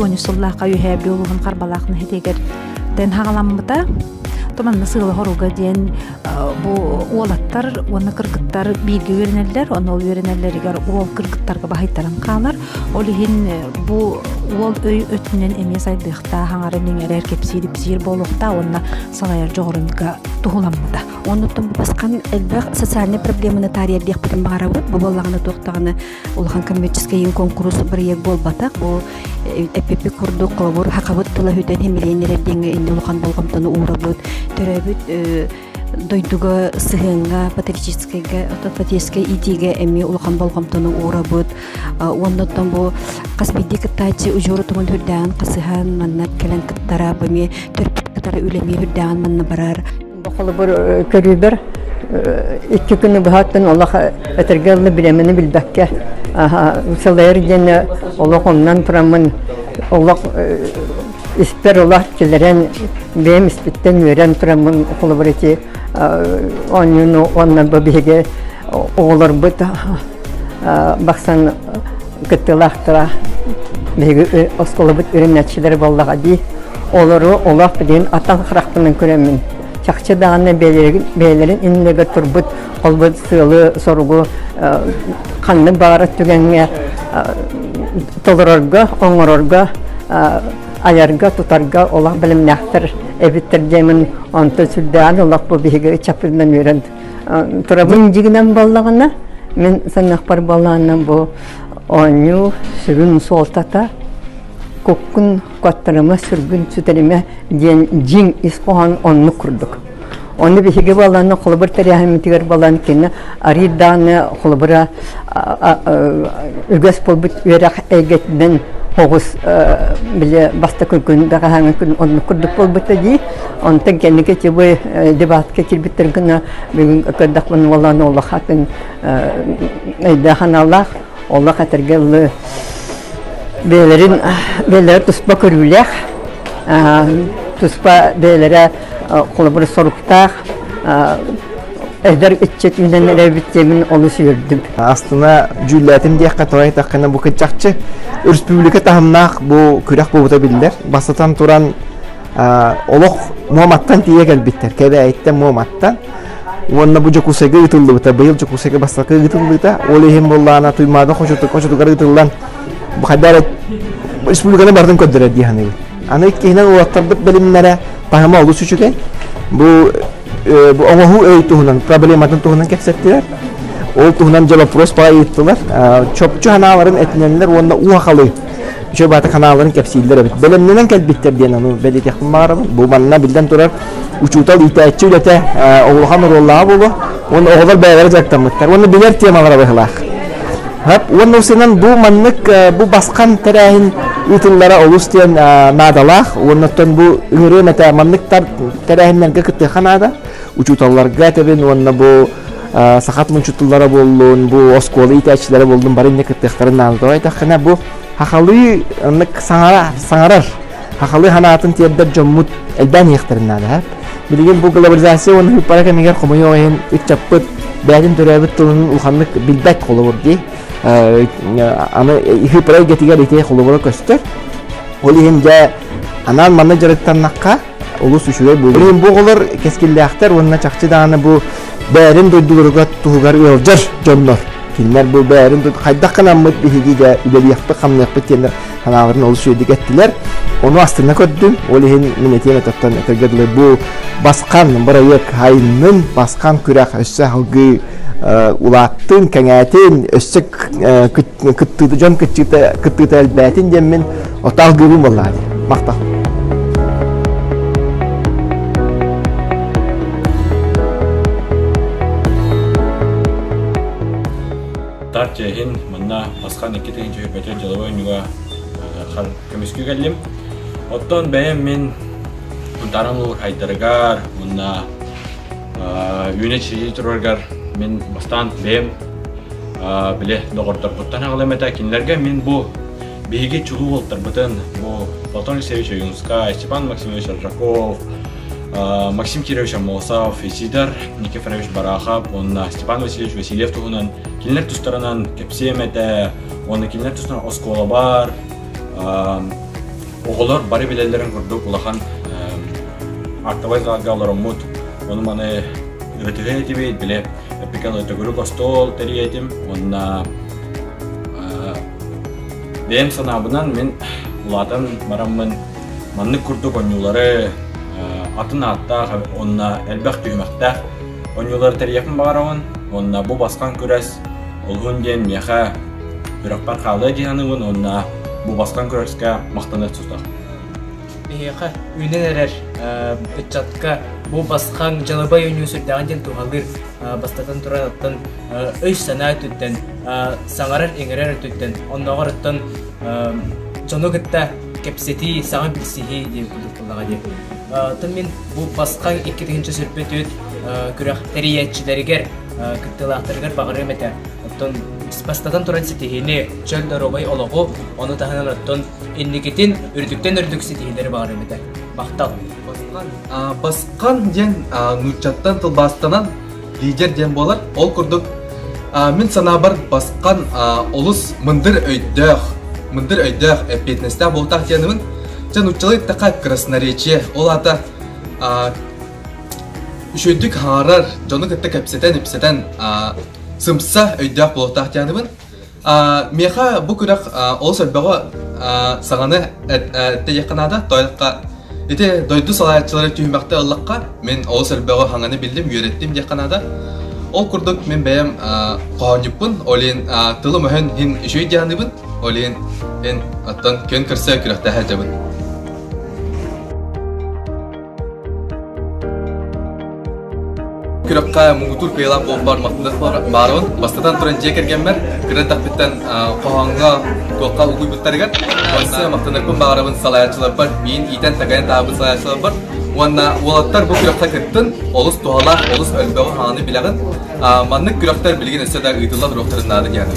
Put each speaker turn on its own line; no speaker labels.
13 сыллаахха Үөһээ Бүлүү улууһун Харбалаах нэһилиэгэр тэн хаҕаламмыта. Туманна сыала хоруга диэн бу уолаттар уонна кыргыттар бииргэ үөрэнэллэр, онно ол үөрэнэллэригэр уол кыргыттарга баһыйтаран хаалар. Ол иһин бу уол өй өттүнэн эмиэ сайдыахтаах, аҥарын иҥэрэр, кэпсиир-ипсиир буолуохтаах уонна салайар дьоҕурунга туһуламмыта.
Оннуттан басқан элбэх социальный проблеманы таарыйар диэхпитин баҕарабыт. Бу буоллаҕына туох даҕаны улахан коммерческий конкурс бырайыак буолбатах. Бу эппиппит курдук холобур хахабыт тыла хүтэн химилиэн эрэр диэҥҥэ инни улахан болҕомтону уурабыт. Төрөөбүт дойдуга сыһыаҥҥа патриотическайга патриотическай иитиигэ эмиэ улахан болҕомтону уурабыт. Уонна оттон бу хас биирдии кыттааччы удьуор утумун үрдээҕин хасыһан манна кэлэн кыттара, бу эмиэ төрөппүт кытары үлэ эмиэ үрдээҕин манна барар.
Холобур, көрүүбэр икки күнү быһааттан олох этэргэ дылы бириэмэни билбэккэ сылайар диэн олох оннан тураммын олох испэр олох киллэрэн бэйэм испиттэн үөрэн тураммын холобур ити оонньууну уонна бу биһиги оҕолорбут бахсан кыттыылаахтара биһиги оскуолабыт үөрэнээччилэрэ буоллаҕа дии олору олох билигин атан харахпынан көрөммүн чахчы даҕаны бэйэлэрин иннигэр турбут холбут сыалы-соругу ханнык баҕарар түгэҥҥэ толорорго, оҥорорго, айарга, тутарга олох бэлэмнээхтэр эбиттэр диэмин онтон сүрдээҕин олох бу биһиги ыччаппытынан үөрэн турабын дьигинэн буоллаҕына мин саныахпар буоллаҕына бу оонньуу сүрүн суолтата куккун куоттарыма, сүргүн сүтэримэ диэн дьиҥ ис хоһоон оннук курдук. Ону биһиги буоллаҕына холобур тэрээһиммитигэр буолан кини арыый даҕаны холобура үгэс буолбут үөрэх эйгэтинэн оҕус били бастакы күн бэҕэһээҥҥи күн оннук курдук буолбута дии. Онтон кэнники тибы дебатка киирбиттэр гына бүгүн көрдөхпүнэ буоллаҕына олох атын өйдөөх аналлаах олох этэргэ дылы бэйэлэрин бэйэлэрэ туспа көрүүлээх туспа бэйэлэрэ холобур соруктаах эдэр ыччат үүнэн эрэбит диэмин олус үөрдүм.
Астына дьүүллээтим диэххэ тоҕо эттэххинэ бу кыччахчы өрөспүүбүлүкэ таһымнаах бу күрэх буолбута биллэр. Бастатан туран олох Муоматтан тиийэ кэлбиттэр. Кэбээйиттэн Муоматтан. Уонна бу Дьокуускайга ыытыллыбыта. Быйыл Дьокуускайга бастакы ыытыллыыта. Ол иһин буоллаҕына Туймаада хочотугар ыытыллан бу хайдах эрэ республиканы барытын көрдөрөр дии саныыбын. Аны иккиһинэн уолаттарбыт бэлимнэрэ таһыма олус үчүгэй. Бу бу оҥоһуу өй туһунан, проблематын туһунан кэпсэттилэр. Ол туһунан дьэ вопрос баҕа ыыттылар. Чопчу санааларын этинэллэр уонна уохалы үчүгэй баата ханааларын кэпсииллэр эбит. Бэлэмнэнэн кэлбиттэр диэн ону бэлиэтиэхпин баҕарабын. Бу манна биллэн турар учуутал иитээччи үлэтэ улахан оруоллааҕа буолуо. Уонна оҕолор бэйэлэрэ дьарыктаммыттар. Уонна билэр темалара быһылаах. Уонна усунан бу маннык бу басхан тэрээһин ыытыллара олус диэн наадалаах. Уонна оттон бу ыҥырыам этэ маннык тэрээһиннэргэ кыттыахха наада. Учууталларга этэбин уонна бу саха тылын учууталлара буоллун, бу оскуола иитээччилэрэ буоллун бары инньэ кыттыахтарын наада. Тоҕо эттэххинэ бу хахалыы оннук саҥара саҥарар хахалыы санаатын тиэрдэр дьоммут элбээн иһиэхтэрин наада. Билигин бу глобализация уонна ыыппара кэмигэр хомойуох иһин ыччаппыт бэйэтин төрөөбүт тылын улаханнык билбэт холобур дии. Аны ыыппара эйгэтигэр ити холобура көстөр. Ол иһин дьэ анаан манна дьарыктаннахха олус үчүгэй буолуо. Билигин бу оҕолор кэскиллээхтэр уонна чахчы даҕаны бу бэйэрин дойдуларыгар туһугар ыалдьар дьоннор. Кинилэр бу бэйэрин хайдах гынаммыт биһиги дьэ үлэлиэхпит-хамныахпыт диэннэр санааларын олус үчүгэйдик эттилэр. Ону астына көрдүм. Ол иһин мин этиэм этоттон этэргэ дылы бу басхан бырайыак айыннын, басхан күрэх өссө салгыы улааттын, кэҥээтин, өссө кыттыыта дьон кыттыыта кыттыыта элбээтин диэммин ото алгыыбын буоллаҕа дии. Махтал.
Тар чэһин манна Пасхан 2024 дьыловой оонньууга көмүскүү кэллим. Оттон бэйэм мин Сунтаарым улуурхайдарыгар уонна үүнэ чичи тураргар мин бастаан бэйэм били доҕордорбуттан аҕалым этэ. Кинилэргэ мин бу биһиги чулуу уолтарбытын бу Платон Алексеевич Ойуунскай, Степан Максимович Аржаков, Максим Кирович Аммосов, Исидор Никифорович Барахов уонна Степан Васильевич Васильев туһунан кинилэр тустарынан кэпсиэм этэ уонна кинилэр тустарынан оскуолабар. Оҕолор бары билэллэрин курдук улахан актовай залга олороммут, ону маны ырытыһа этибит, бile эпикал төгүрүк остуол тэрийэтим уонна бэйэм санаабынан мин улаатан бараммын маннык курдук оонньуулары атын ааттаах уонна элбэх түһүмэхтээх оонньуулары тэрийиэхпин баҕарабын уонна бу басхан күрэс олуһун диэн миэхэ сүрэхпэр хаалыа дии саныыбын уонна бу басхан күрэскэ махтаныах тустаах.
Биһиэхэ үүнэн эрэр ыччатка бу басхан дьалабай оонньуу сүрдээҕин диэн туһалыыр бастатан туран оттон өй-санаа өттүттэн саҥарар-иҥэрэр өттүттэн оннооҕор оттон дьону кытта кэпсэтии, саҥа билсиһии диэн курдук буоллаҕа дии. Оттон мин бу басхан 2024 күрэх тэрийээччилэригэр кыттыылаахтарыгар баҕарыам этэ. Оттон бастатан туран ситиһиини, чөл доруобай олоҕу, ону таһынан оттон инникитин үрдүктэн үрдүк ситиһиилэри баҕарыам этэ. Махтал.
Басхан, басхан диэн нууччаттан тылбаастанан лидер диэн буолар. Ол курдук мин санаабар басхан олус мындыр өйдөөх, мындыр өйдөөх, эппиэтинэстээх буолтаах диэнибин. Дьэ нууччалыы эттэххэ красноречие, ол аата үчүгэйдик хаҥарар, дьону кытта кэпсэтэн-ипсэтэн сымса өйдөөх буолуохтаах диэнибин. Миэхэ бу күрэх олус элбэҕи саҥаны эттэ наада. Тоойукка ити дойду салайааччылара түһүмэхтэ ыллахха, мин олус элбэҕи хаҥаны биллим, үөрэттим диэххэ наада. Ол курдук мин бэйэм хоһоонньуппун, ол иһин тылым өһөн иһин үчүгэй диэханыбын, ол иһин эн оттон күөн көрсө күрэхтэһэ сылдьабын. Күрэххэ муҥутуур кыайыылаах буолбар махтаныах баарабын. Бастатан туран дьиэ кэргэммэр кыра эрдэхпиттэн хоһооҥҥо туохха угуйбуттарыгар уонна махтанарбын баҕарабын салайааччыларбар, миин иитэн-такайан таабыт салайааччыларбар уонна уолаттар бу күрэххэ кыттын, олус туһалаах, олус элбэҕи хааны билэҕин. Маннык күрэхтэр билигин өссө да ыытылла туруохтарын наада диэн.